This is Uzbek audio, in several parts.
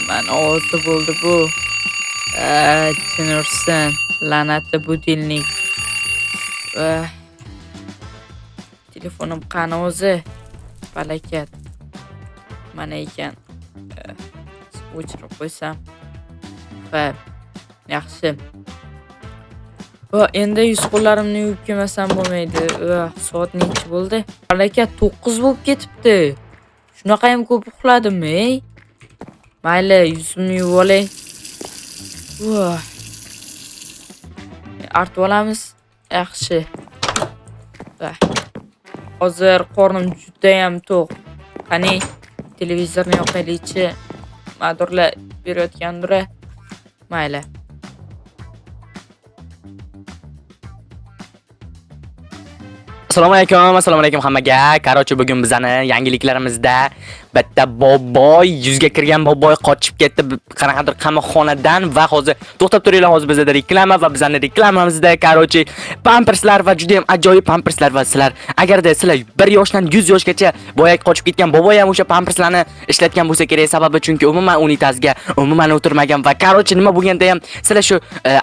Nimani ovozi bo'ldi bu? Jin ursin. La'natli budilnik. Telefonim qani o'zi? Balakat. Mana ekan. O'chirib qo'ysam. Va yaxshi. Va endi yuz qo'llarimni yuvib kelmasam bo'lmaydi. Soat nechi bo'ldi? Balakat 9 bo'lib ketibdi. Shunaqa ham ko'p uxladimmi, ey? Mayli, yuzimni yuvib olay. Voh. Artib olamiz. Yaxshi. Va hozir qornim judayam to'q. Qani, televizorni yoqaylikchi. Nimadirlar berayotgandir. Mayli. Assalomu alaykum, assalomu alaykum hammaga. Короче, bugun bizani yangiliklarimizda bitta boboy, yuzga kirgan boboy qochib ketdi qanaqadir qamoqxonadan va hozir to'xtab turinglar, hozir bizda reklama va bizani reklamamizda короче pamperslar va juda ham ajoyib pamperslar va sizlar agarda sizlar 1 yoshdan 100 yoshgacha boyagi qochib ketgan boboy ham o'sha pamperslarni ishlatgan bo'lsa kerak, sababi chunki umuman unitazga umuman o'tirmagan va короче nima bo'lganda ham sizlar shu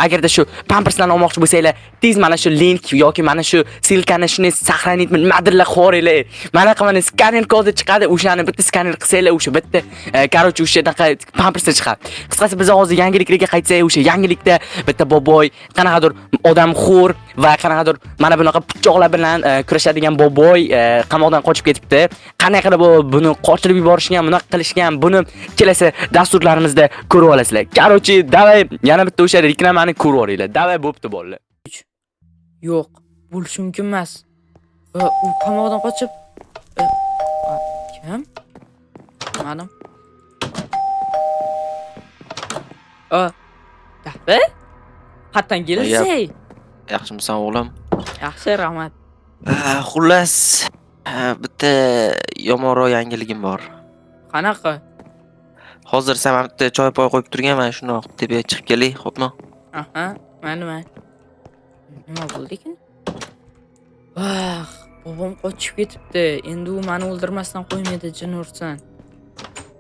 agarda shu pamperslarni olmoqchi bo'lsanglar, tez mana shu link yoki mana shu ссылка ni shuni сохранить nimadirlar qo'ringlar. Mana mana skaner kodi chiqadi, o'shani bitta skaner qilsanglar, o'sha bitta короче o'shanaqa pamperslar chiqadi. Qisqasi biz hozir yangiliklarga qaytsak, o'sha yangilikda bitta boboy qanaqadir odamxo'r va qanaqadir mana bunaqa pichoqlar bilan kurashadigan boboy qamoqdan qochib ketibdi. Qanday qilib buni qochirib yuborishgan, bunaqa qilishgan, buni kelasi dasturlarimizda ko'rib olasizlar. Короче, давай yana bitta o'sha reklamani ko'rib olinglar. Давай bo'pti bolalar. Yo'q, bo'lishi mumkin emas. U qamoqdan qochib kim? Bilmadim. Dahbi? Qayerdan kelibsiz? Yaxshimisan, o'g'lim? Yaxshi, rahmat. Xullas, bitta yomonroq yangiligim bor. Qanaqa? Hozir sen mana bitta choy poy qo'yib turganman, shuni tepaga chiqib keling, xo'pmi? Aha, mayli, mayli. Nima bo'ldi ekan? Vah, bobom qochib ketibdi. Endi u meni o'ldirmasdan qo'ymaydi, jin ursin.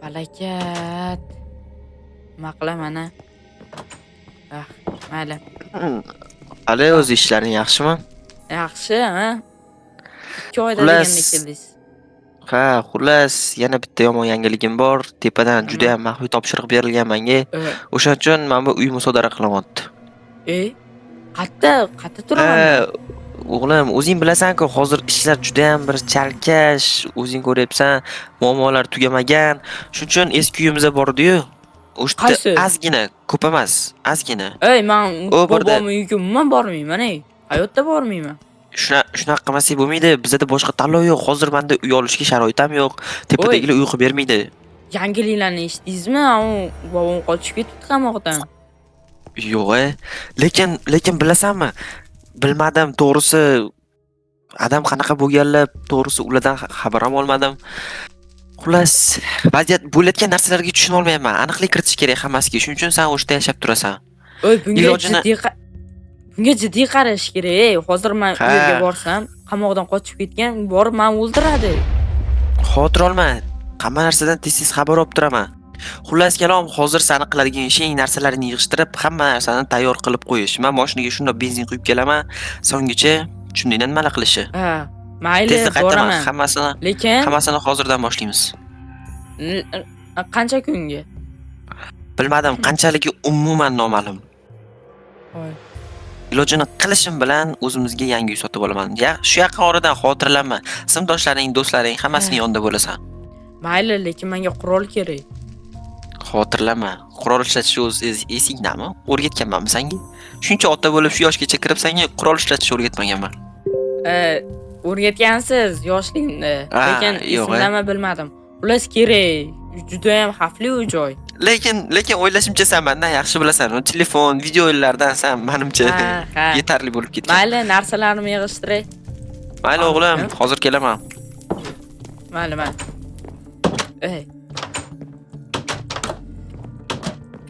Balakat. Nima qilaman a? Ah, mayli. Hali o'zi ishlaring yaxshimi? Yaxshi, ha? 2 oyda Xullas, deganda keldingiz. Ha, xullas, yana bitta yomon yangiligim bor. Tepadan juda ham maxfiy topshiriq berilgan menga. O'shaning uchun mana bu uy musodara qilinyapti. E? Qayerda? Qayerda turaman? Ha, o'g'lim, o'zing bilasan-ku, hozir ishlar juda ham bir chalkash, o'zing ko'ryapsan, muammolar tugamagan. Shuning uchun eski uyimiz bordi-yu. O'sha Qaysi? ozgina, ko'p emas, ozgina. Ey, men U birda bobomning uyiga umuman bormayman, ey. Hayotda bormayman. Shunaqa qilmasak bo'lmaydi. Bizada boshqa tanlov yo'q. Hozir menda uy olishga sharoit ham yo'q. Tepadagilar uy qilib bermaydi. Yangiliklarni eshitdingizmi? U bobom qochib ketibdi qamoqdan. Yo'q, e. Lekin bilasanmi? Bilmadim, to'g'risi adam qanaqa bo'lganlar, to'g'risi ulardan xabar ham olmadim. Xullas, vaziyat bo'layotgan narsalarga tushuna olmayapman. Aniqlik kiritish kerak hammasiga. Shuning uchun sen o'sha yerda yashab turasan. Oy, bunga Ilojini bunga jiddiy qarash kerak, ey. Hozir men u yerga Ha. borsam, qamoqdan qochib ketgan, borib meni o'ldiradi. Xavotir olma. Hamma narsadan tez-tez xabar olib turaman. Xullas kalom, hozir seni qiladigan ishing narsalaringni yig'ishtirib, hamma narsani tayyor qilib qo'yish. Men mashinaga shundoq benzin quyib kelaman. So'nggicha tushundingmi nimalar qilishi? Ha, mayli, Tezda qaytaman. boraman. Hammasini Lekin hammasini hozirdan boshlaymiz. Qancha kunga? Bilmadim, qanchaligi umuman noma'lum. Voy. Ilojini qilishim bilan o'zimizga yangi uy sotib olaman. Ya, shu yaqin oradan xotirlanma. Sinfdoshlaring, do'stlaring hammasining yonida bo'lasan. Mayli, lekin menga qurol kerak. Xotirlama. Qurol ishlatishni o'zi esingdami? O'rgatganmanmi senga? Shuncha ota bo'lib shu yoshgacha kirib senga qurol ishlatishni o'rgatmaganman. O'rgatgansiz yoshligimda, Ha, lekin yo'q, e. esimdami bilmadim. Xullas kerak. Juda ham xavfli u joy. Lekin o'ylashimcha sen mendan yaxshi bilasan. U telefon, video o'yinlardan sen menimcha Ha, ha. yetarli bo'lib ketgan. Mayli, narsalarimni yig'ishtiray. Mayli o'g'lim, hozir kelaman. Mayli, mayli. Ey.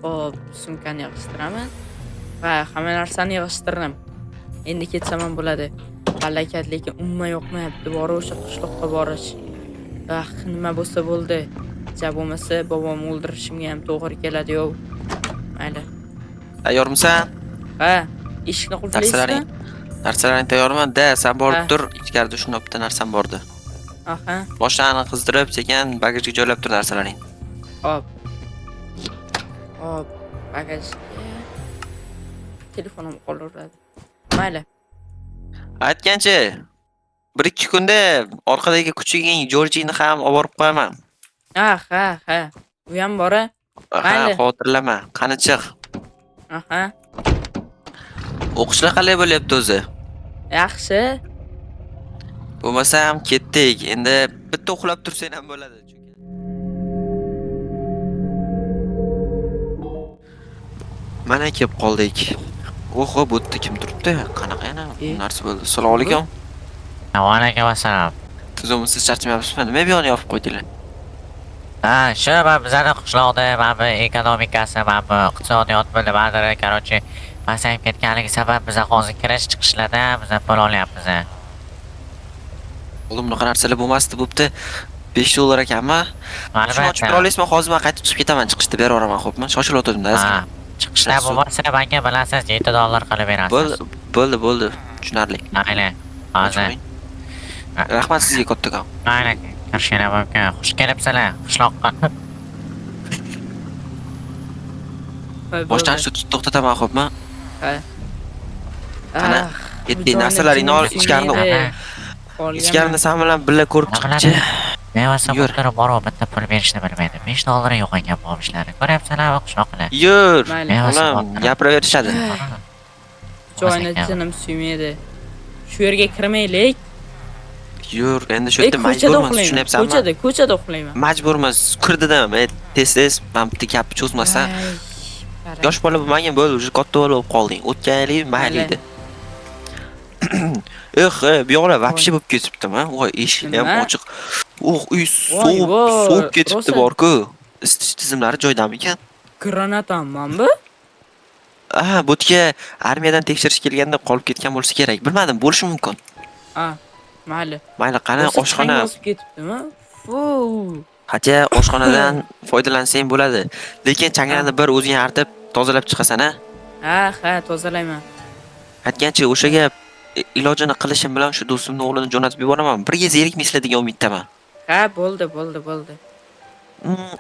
Xo'p, sumkani yig'ishtiraman. Va hamma narsani yig'ishtirdim. Endi ketsam ham bo'ladi. Balakat lekin umuman yoqmayapti. Borib o'sha qishloqqa borish. Ah, nima bo'lsa bo'ldi. Ja bo'lmasa bobomni o'ldirishimga ham to'g'ri keladi, yo'q. Mayli. Tayyormisan? Ha, eshikni qulflaysizmi? Narsalaring tayyormi? Da, sen borib Ha. tur, ichkarida shunda bitta narsam bordi. Aha, Moshinani qizdirib, sekin bagajga joylab tur narsalaring. Hop. Hop, bagajga telefonim qolaveradi. Mayli. Aytgancha, 1-2 kunda orqadagi kuchuging Jorjini ham olib borib qo'yaman. Ha, ha, ha. U ham bor a? Ha, Mayli. xotirlama. Qani chiq. Aha. O'qishlar qalay bo'lyapti o'zi? Yaxshi. Bo'lmasam ketdik. Endi bitta uxlab tursang ham bo'ladi. Chunki mana kelib qoldik. Oho, bu yerda kim turibdi? Qanaqa yana narsa bo'ldi? Assalomu alaykum. Va alaykum assalom. Tuzukmisiz, charchamayapsizmi? Nima bu yoqni yopib qo'ydilar? Ha, shu mana bizani qishloqda mana bu ekonomikasi, mana bu iqtisodiyot nimadir, короче, pasayib ketganligi sabab biza hozir kirish chiqishlarda biza pul olyapmiz. Oldin bunaqa narsalar bo'lmasdi, bo'pti. 5 dollar ekanmi? Shuni ochib bera olasizmi? Hozir men qaytib chiqib ketaman, chiqishda berib yuboraman, xo'pmi? Shoshilayotgandim Ha, chiqishda bo'lmasa menga bilasiz 7 dollar qilib berasiz. Bo'ldi, bo'ldi, bo'ldi. Tushunarli. Mayli. Hozir. Rahmat sizga kattakon. Mayli, kirishinglar mumkin. Xush kelibsizlar qishloqqa. Boshdan shu to'xtataman, xo'pmi? Ha. Qani, Ah, ketdik, narsalaringni ol, ichkarini Qolganman. Ichkarini sen bilan birga ko'rib chiqchi. Bevasi Yur. bo'lib borib bitta pul berishni bilmaydi. 5 dollari yo'q ekan bu ishlarni. Ko'ryapsizlar, qishloqlar. Yur. Mayli. Bevasi Oğlum, gapiraverishadi. Joyni jinim suymaydi. Shu yerga kirmaylik. Yur, endi shu yerda Ko'chada majburmiz, uxlayman. tushunyapsanmi? Ko'chada, ko'chada uxlayman. Majburmiz. Kir dedim, tez-tez mana bitta gapni cho'zmasdan. Ay, barak. Yosh bola bo'lmagin bo'ldi, уже katta bola bo'lib qolding. O'tgan yili mayli edi. Eh, bu yoqlar вообще bo'lib ketibdimi? Voy, eshik ham Nima? ochiq. Oh, uy Voy, sovib, voy, sovib ketibdi rosa. bor-ku. Isitish tizimlari joyidamikan? Granatami bu? Ah, bu yerga armiyadan tekshirish kelganda qolib ketgan bo'lsa kerak. Bilmadim, bo'lishi mumkin. Ha, mayli. Mayli, qani Rosa oshxona. chang bosib ketibdimi? Fu. Hacha oshxonadan foydalansang bo'ladi. Lekin changlarni bir o'zing artib tozalab chiqasan, a? Ha, ha, tozalayman. Aytgancha o'sha gap ilojini qilishim bilan shu do'stimni o'g'lini jo'natib yuboraman. Birga zerikmaysizlar degan umiddaman. Ha, bo'ldi, bo'ldi, bo'ldi.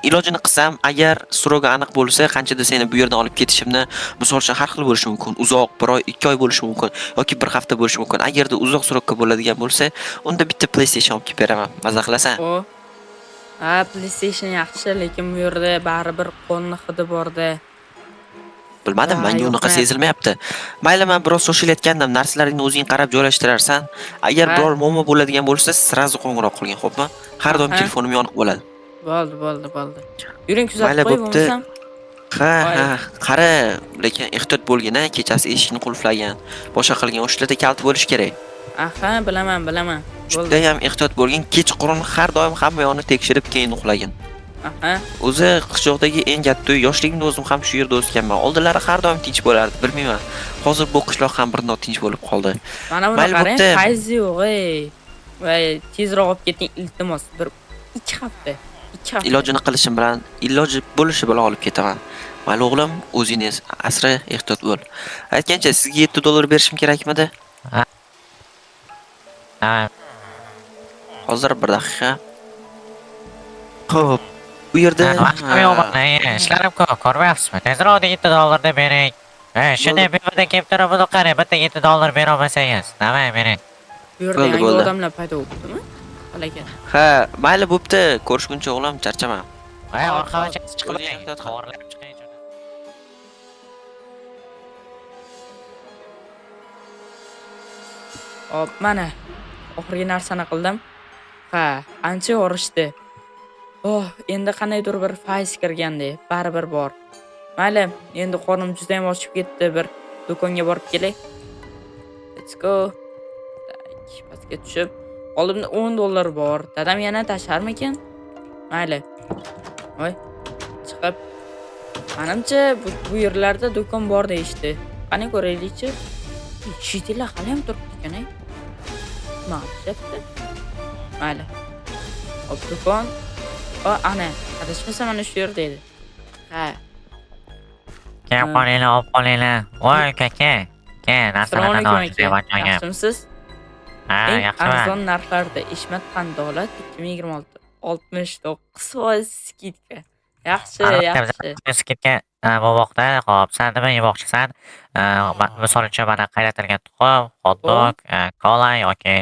Ilojini qilsam, agar срок i aniq bo'lsa, qanchada seni bu yerdan olib ketishimni, misol uchun har xil bo'lishi mumkin. Uzoq, 1 oy, 2 oy bo'lishi mumkin yoki 1 hafta bo'lishi mumkin. Agarda uzoq срок ka bo'ladigan bo'lsa, unda bitta PlayStation olib kelib beraman. Maza qilasan. O. Ha, PlayStation yaxshi, lekin bu yerda baribir qo'lni hidi borda. Bilmadim, Voy, menga unaqa yo'qmi? sezilmayapti. Mayli, men biroz shoshilayotgandim. Narsalaringni o'zing qarab joylashtirarsan. Agar Ha. biror muammo bo'ladigan bo'lsa, сразу qo'ng'iroq qilgin, xo'pmi? Har doim Ha. telefonim yoniq bo'ladi. Bo'ldi, bo'ldi, bo'ldi. Yuring, kuzatib Mayli, qo'y bo'pti. bo'lmasam. Ha, Voy. ha, qara, lekin ehtiyot bo'lgin, a, kechasi eshikni qulflagan, boshqa qilgin, o'shalarda kalit bo'lishi kerak. Aha, bilaman, bilaman. Bo'ldi. Juda ham ehtiyot bo'lgin, kechqurun har doim hamma yoqni tekshirib keyin uxlagin. Aha. O'zi qishloqdagi eng katta uy, yoshligimda o'zim ham shu yerda o'sganman. Oldinlari har doim tinch bo'lardi, bilmayman. Hozir bu qishloq ham bir notinch bo'lib qoldi. Mana buni Mayli, qarang, bo'pti. fayzi yo'q, ey. Voy, tezroq olib keting, iltimos. Bir 2 hafta. 2 hafta. Ilojini qilishim bilan, iloji bo'lishi bilan olib ketaman. Mayli o'g'lim, o'zingni asra, ehtiyot bo'l. Aytgancha, sizga 7 dollar berishim kerakmidi? Ha, Hozir bir daqiqa. Xo'p, bu yerda vaqtim yo'q mana, ishlarim ko'p, ko'rmayapsizmi? Tezroq 7 dollarni bering. Shunday bevadan kelib turib, buni qarang, bitta 7 dollar bera olmasangiz. Давай, bering. Bu yerda Bo'ldi, yangi bo'ldi. odamlar paydo bo'libdimi? Halakat. Ha, mayli bo'pti. Ko'rishguncha o'g'lim, charchama. Voy, orqamga chiqib O'zing ehtiyot qil. To'g'rilab chiqing. Hop, mana oxirgi narsani qildim. Ha, ancha yorishdi. Oh, endi qandaydir bir fayz kirgandek, baribir bor. Mayli, endi qornim juda ham ochib ketdi, bir do'konga borib kelay. Let's go. Так, pastga tushib, oldimda 10 dollar bor. Dadam yana tasharmikan? Mayli. Voy, chiqib. Manimcha bu yerlarda do'kon bor deyishdi. Qani ko'raylikchi. Shitlar hali ham turibdi ekan, ey. Nima qilishyapti? Mayli. Hop, do'kon. O, ana. Adashmasam mana shu yerda edi. Ha. Kelib qolinglar, olib qolinglar. Voy, aka, ke. Ke, Assalomu narsalardan alaykum ol, aka. juda Yaxshimisiz? Ha, Eng yaxshiman. arzon narxlarda Eshmat qandolat 2026 69% скидка. Yaxshi, Albatta, yaxshi. biz скидка bo'lmoqda. Xo'p, san nima yemoqchisan? Misol uchun mana qaynatilgan tuxum, hot-dog, kola yoki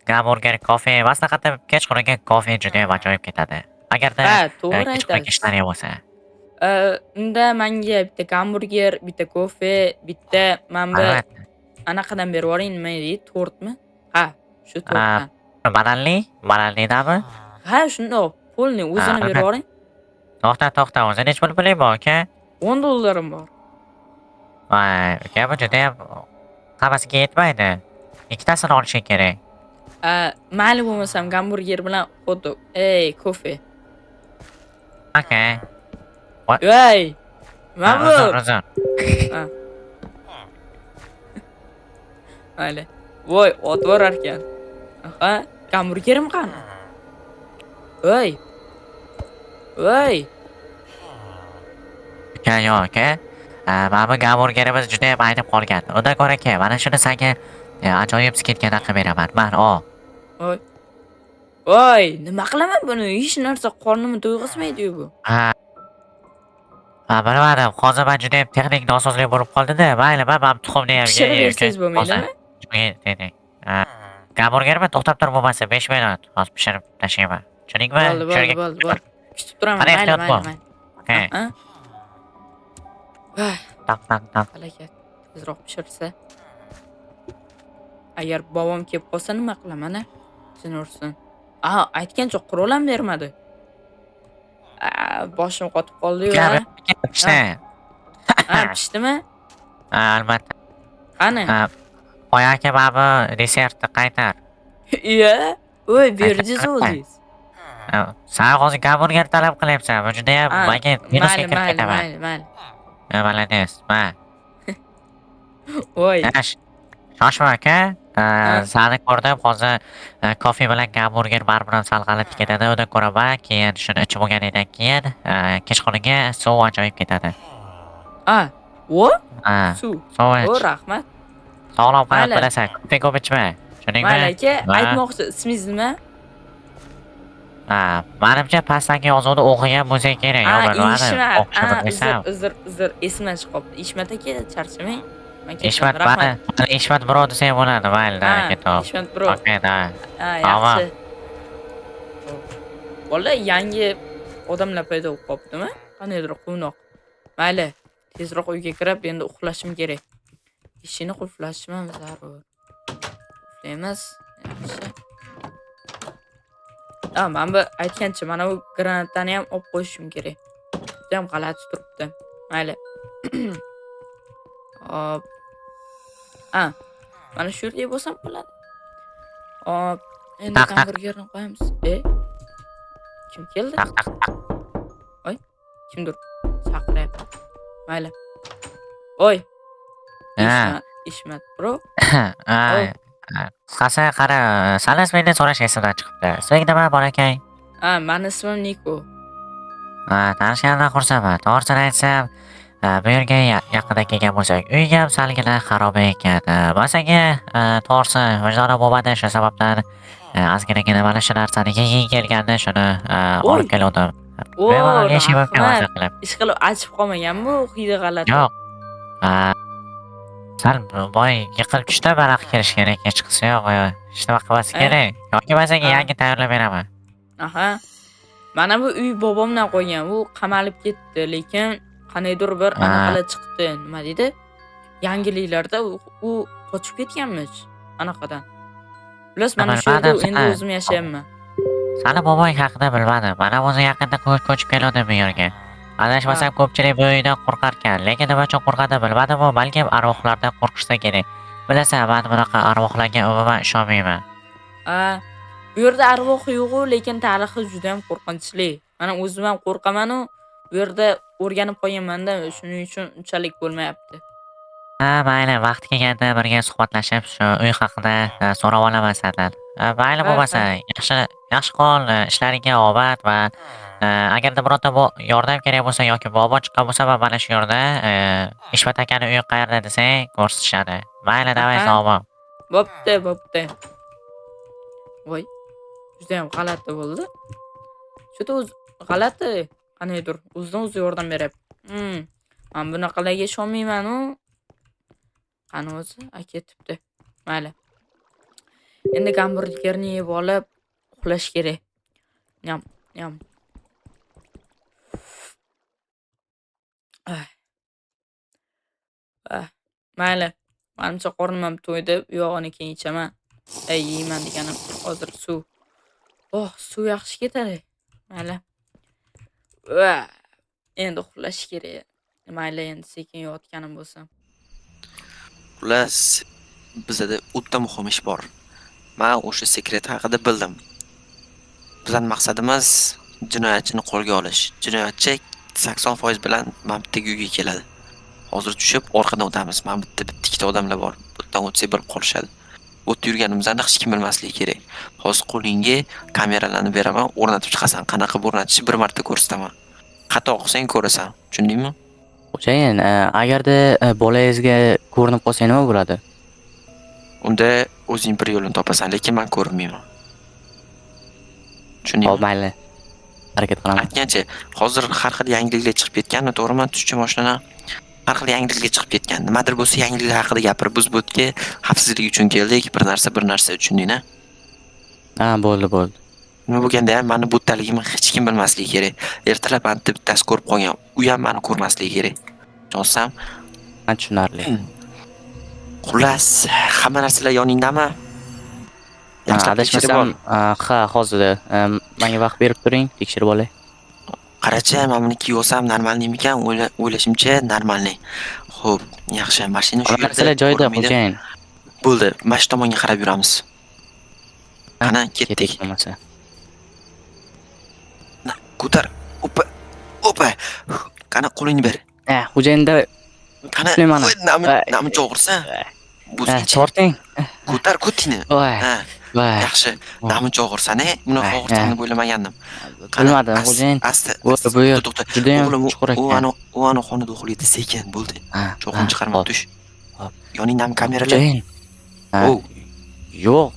gamburger, kofe. Maslahatim, kechqurungi kofe juda ham ajoyib ketadi. Agarda Ha, to'g'ri kechqurungi aytasiz. ishlaring bo'lsa. Unda menga bitta gamburger, bitta kofe, bitta mana bu Albatta. anaqadan berib yuboring, nima deydi? Tortmi? Ha, shu tortdan. Bananli? Bananlidami? Ha, shundoq. Полный o'zini berib Albatta. yuboring. To'xta, to'xta, o'zi necha pul puling bor, aka? 10 dollarim bor. Voy, aka, bu judayam hammasiga yetmaydi. Ikkitasini olishing kerak. Mayli bo'lmasam gamburger bilan hot-dog. Ey, kofe. Okey. Ey! Nima bu? Uzr, uzr. Mayli. Voy, ot borarkan. Aha, gamburgerim qani? Voy. Voy. Aka, yo'q, aka. Mana bu gamburgerimiz juda ham aynib qolgan. Undan ko'ra aka, mana shuni senga ajoyib скидка da qilib beraman. Mana, ol. Voy. Voy, nima qilaman buni? Hech narsa qornimni to'yg'izmaydi-yu bu. Ha. Ha, bilmadim. Hozir men juda ham texnik nosozlik bo'lib qoldi-da. Mayli, men bu tuxumni ham Pishirib yey, bersangiz aka. bo'lmaydimi? Hozir dedik. Ha. Gamburgermi? To'xtab tur bo'lmasa 5 minut. Hozir pishirib tashlayman. Tushundingmi? Bo'ldi, Shu bo'ldi, yerga bo'ldi, bo'ldi. Kutib turaman. Qani Mayli, ehtiyot mayli, bo'l. mayli. Okey. Ha? Voy, Taq taq taq. falokat. Tezroq pishirsa. Agar bobom kelib qolsa nima qilaman a? Jin ursin. Aha, aytgancha qurol ham bermadi. A, boshim qotib qoldi-yu. Aka, A. pishdi. Ha, pishdimi? Ha, albatta. Qani? Ha, boya aka mana bu desertni qaytar. Iya. Voy, berdingiz o'zingiz. Ha, san hozir gamburger talab qilyapsan. Bu judayam Ha, menga minusga mayli, kirib mayli, ketaman. mayli, mayli. Ha, молодец. Ma. Voy. Shoshma aka. Ha. Sani ko'rdim, hozir kofe bilan gamburger baribir ham sal g'alati ketadi. Undan ko'ra man keyin shuni ichib olganingdan keyin kechqurungi suv ajoyib ketadi. A, o? Ha, Suv. suv O, ich. rahmat. Sog'lom hayot Mayli. bilasan. Kofe ko'p ichma. Tushundingmi? Mayli aka, Ha. aytmoqchi, ismingiz nima? Ha, manimcha pastdagi yozuvni o'qigan bo'lsang kerak. A, Yo'q, bilmadim. Eshmat. O'qishni A, uzr, bilmasam. uzr, uzr, esimdan chiqib qolibdi. Eshmat aka, charchamang. Man ketaman, Eshmat rahmat. mani Eshmat bro desang bo'ladi. Mayli, Ha, ketop. Eshmat bro. Okey, da. Ha, Tamam. yaxshi. Bola yangi odamlar paydo bo'lib qolibdimi? Qandaydir quvnoq. Mayli, tezroq uyga kirib, endi uxlashim kerak. Eshikni qulflashim ham zarur. Qulflaymiz. Yaxshi. Ha, mana bu aytgancha, mana bu granatani ham olib qo'yishim kerak. Juda ham g'alati turibdi. Mayli. Hop. A, mana shu yerga bo'lsam bo'ladi. Hop, endi Taq, taq. gamburgerni qo'yamiz. E? Kim keldi? Taq taq taq. Voy, kimdir chaqiryapti. Mayli. Voy. Ha. Eshmat, Eshmat bro. Ha, qisqasi qara, sani ismingni so'rash esimdan chiqibdi. Isming nima bolakay? Ha, mani ismim Niko. Ha, tanishganimdan xursandman. To'g'risini aytsam, bu yerga yaqinda kelgan bo'lsak, uyga ham salgina xaroba ekan. Man senga to'g'risi vijdonim bo'lmadi, shu sababdan ozginagina mana shu narsani yeging kelganda shuni Oy. olib kelgandim. O, Bemalol yeyishing mumkin rahmat. maza qilib. Ishqilib achib qolmagan bu hidi g'alati. Yo'q. Sal boy yiqilib tushdi, baraq kelish kerak, hech qisi yo'q. Hech nima qilmaslik kerak. Yoki man senga yangi tayyorlab beraman. Aha. Mana bu uy bobomdan qolgan. U qamalib ketdi, lekin qandaydir bir anaqalar chiqdi. Nima deydi? Yangiliklarda u qochib ketganmish anaqadan. Xullas, mana shu yerda Bilmadim, endi o'zim yashayapman. Sani bobong haqida bilmadim. Mana o'zi yaqinda ko'chib kelgandim bu yerga. Adashmasam ko'pchilik bu uydan qo'rqarkan, lekin nima uchun qo'rqadi bilmadim u, balkim arvohlardan qo'rqishsa kerak. Bilasan, man bunaqa arvohlarga umuman ishonmayman. A, bu yerda arvoh yo'q-u, lekin tarixi juda ham qo'rqinchli. Mana o'zim ham qo'rqaman-u, bu yerda o'rganib qolganman-da, shuning uchun unchalik bo'lmayapti. Ha, mayli, vaqti kelganda birga suhbatlashib, shu uy haqida so'rab olaman sendan. Mayli Ha, bo'lmasa, yaxshi yaxshi qol, ishlaringga omad va Agarda bironta yordam kerak bo'lsa yoki muammo chiqqan bo'lsa, man mana shu yerda Eshmat akani uyi qayerda desang, ko'rsatishadi. Mayli, давай, Aha. sog' bo'l. Bo'pti, bo'pti. Voy. Judayam g'alati bo'ldi. Что-то o'zi g'alati. Qandaydir o'zidan o'zi yordam beryapti. Man bunaqalarga ishonmayman-u. Qani o'zi? A, ketibdi. Mayli. Endi gamburgerni yeb olib, uxlash kerak. Nyam, nyam. Ah. Ah, mayli. Manimcha qornim ham to'ydi. U yog'ini keyin ichaman. Ay, yeyman deganim. Hozir suv. Oh, suv yaxshi ketadi. Mayli. Va endi uxlash kerak. Mayli, endi sekin yotganim bo'lsin. Xullas, bizada o'ta muhim ish bor. Man o'sha sekret haqida bildim. Bizning maqsadimiz jinoyatchini qo'lga olish. Jinoyatchi 80% bilan mana bu yerga uyga keladi. Hozir tushib orqadan o'tamiz. Mana bu yerda bitta ikkita odamlar bor. Bu yerdan o'tsak bilib qolishadi. Bu yerda yurganimizni hech kim bilmasligi kerak. Hozir qo'lingga kameralarni beraman, o'rnatib chiqasan. Qanaqa qilib o'rnatishni bir marta ko'rsataman. Xato qilsang ko'rasan. Tushundingmi? Xo'jayin, agarda bolangizga ko'rinib qolsa nima bo'ladi? Unda o'zing bir yo'lini topasan, lekin men ko'rinmayman. Tushundingmi? Xo'p, mayli. Harakat qilaman. Aytgancha, hozir har xil yangiliklar chiqib ketganmi, to'g'rimi? Tushchi mashinadan har xil yangiliklar chiqib ketgan. Nimadir bo'lsa yangiliklar haqida gapirib, biz bu yerga xavfsizlik uchun keldik, bir narsa, bir narsa tushunding-a? Ha, bo'ldi, bo'ldi. Nima bo'lganda ham mani bu yerdaligimni hech kim bilmasligi kerak. Ertalab mani bittasi ko'rib qolgan, u ham mani ko'rmasligi kerak. Tushunsan? Ha, tushunarli. Xullas, hamma narsalar yoningdami? Ha, Yaxshilab tekshirib ol. adashmasam, ha, hozir menga vaqt berib turing, tekshirib olay. Qarachi, mana buni kiyib olsam normalniymikan? O'ylashimcha normalniy. Xo'p, yaxshi, mashina shu Hamma yerda narsalar joyida, ko'rinmaydi. xo'jayin. Bo'ldi, mana shu tomonga qarab yuramiz. Qani, ketdik. Ketdik bo'lmasa. Na, ko'tar. Opa. Opa. Qani, qo'lingni ber. Xo'jayinda Qani, Tushunay mana. voy, nami, Ay. nami chog'irsan? Bo'zgacha. Torting. Ko'tar ko'tingni. Voy, Ha, voy. yaxshi. Nami chog'irsan, e? Bunaqa Ay, og'irsan ay. deb o'ylamagandim. Qani, Bilmadim, xo'jayin. Asta, Bu asta, bu yer to'xta, to'xta. judayam O'g'lim, chuqur u ekan. ani, u ani xonada uxlaydi, sekin bo'ldi. Ha, Shovqin ha, chiqarma, hop, tush. Hop. Yoningdami kameralar? Xo'jayin. Ha, O, yo'q,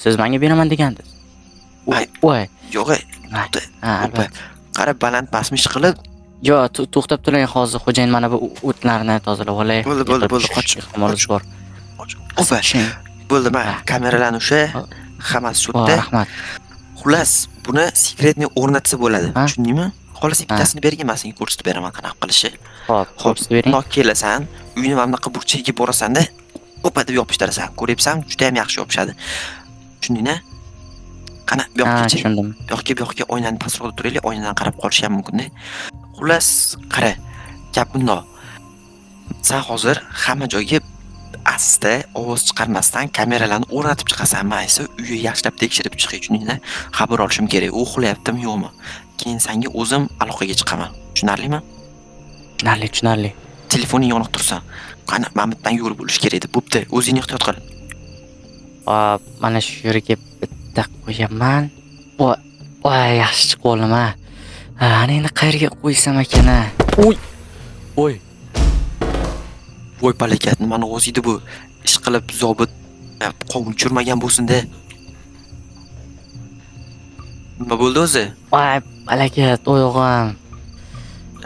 siz menga beraman degandiz. Ay. Voy, yo'q, e, ha, to'xta. ha, Opa. albatta. Qara, baland pasmish qilib, Yo, to'xtab turing hozir, xo'jayin, mana bu o'tlarni tozalab olay. Bo'ldi, bo'ldi, Yiqilib bo'ldi, tushish qoch, ehtimoli qoch. bor. Och, opa, Tushing. bo'ldi, mana Ha. kameralarni usha, Ha. hammasi shu Voy, yerda. rahmat. Xullas, buni sekretni o'rnatsa bo'ladi. Ha. Tushundingmi? Xolos Ha. bittasini bergin, man senga ko'rsatib beraman qanaqa qilishi. Xo'p, Xo'p, ko'rsatib bering. Bundoq kelasan, uyni mana bunaqa burchagiga borasan-da, opa deb yopishtirasan. Ko'ryapsan, juda ham yaxshi yopishadi. Tushundingmi? Qani, bu Ha, yoqqa-chi? tushundim. Bu yoqqa, bu yoqqa oynani pastroqda turaylik, oynadan qarab qolishi ham mumkin-da. Xullas, qara, gap bundoq. Sen hozir hamma joyga asta ovoz chiqarmasdan kameralarni o'rnatib chiqasan. Men esa uyni yaxshilab tekshirib chiqay, tushundingmi? Xabar olishim kerak, u uxlayaptimi, yo'qmi? Keyin senga o'zim aloqaga chiqaman. Tushunarlimi? Tushunarli, tushunarli. Telefoning yoniq tursin. Qani, mana bu yerdan yugurib bo'lish kerak edi. Bo'pti, o'zingni ehtiyot qil. Hop, mana shu yerga bitta qo'yaman. Voy, voy, yaxshi chiqib oldim ha. Ha, ana endi qayerga qo'ysam ekan ha? Uy. Voy. Voy palakat, nimani o'zi edi bu? Ish qilib zobit qovun tushirmagan bo'lsin-da. Nima bo'ldi o'zi? Voy, palakat, oyog'im.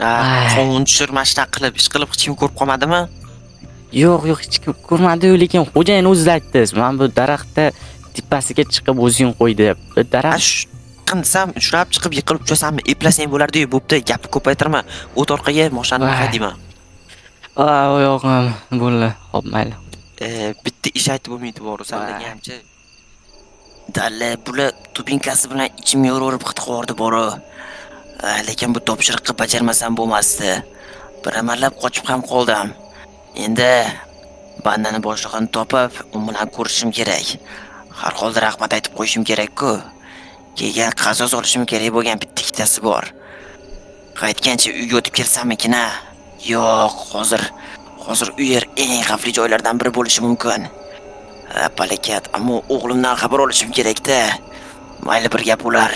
Ha, Ay. qovun tushirmashdan qilib, ish qilib hech kim ko'rib qolmadimi? Yo'q, yo'q, hech kim ko'rmadi, lekin xo'jayin o'zi aytdi. Mana bu daraxtda tepasiga chiqib o'zing qo'y deb. Bu Ha, daraxt chiqin desam, ushlab chiqib yiqilib tushasanmi? Eplasang bo'lardi-yu, bo'pti, gapni ko'paytirma. O't orqaga moshinani Voy. haydayman. Voy, oyog'im bo'ldi. Xo'p, mayli. Bitta ish aytib bo'lmaydi boru, Voy. sanlagancha. Dalla, bular tubinkasi bilan ichimga urib qitqordi boru. Lekin bu topshiriqni bajarmasam bo'lmasdi. Bir amallab qochib ham qoldim. Endi bandani boshlig'ini topib, u bilan ko'rishim kerak. Har holda rahmat aytib qo'yishim kerak-ku. Keyin qasos olishim kerak bo'lgan bitta ikkitasi bor. Qaytgancha uyga o'tib kelsammikin a? Yo'q, hozir u yer eng xavfli joylardan biri bo'lishi mumkin. Ha, palakat, ammo o'g'limdan xabar olishim kerak-da. Mayli bir gap bo'lar.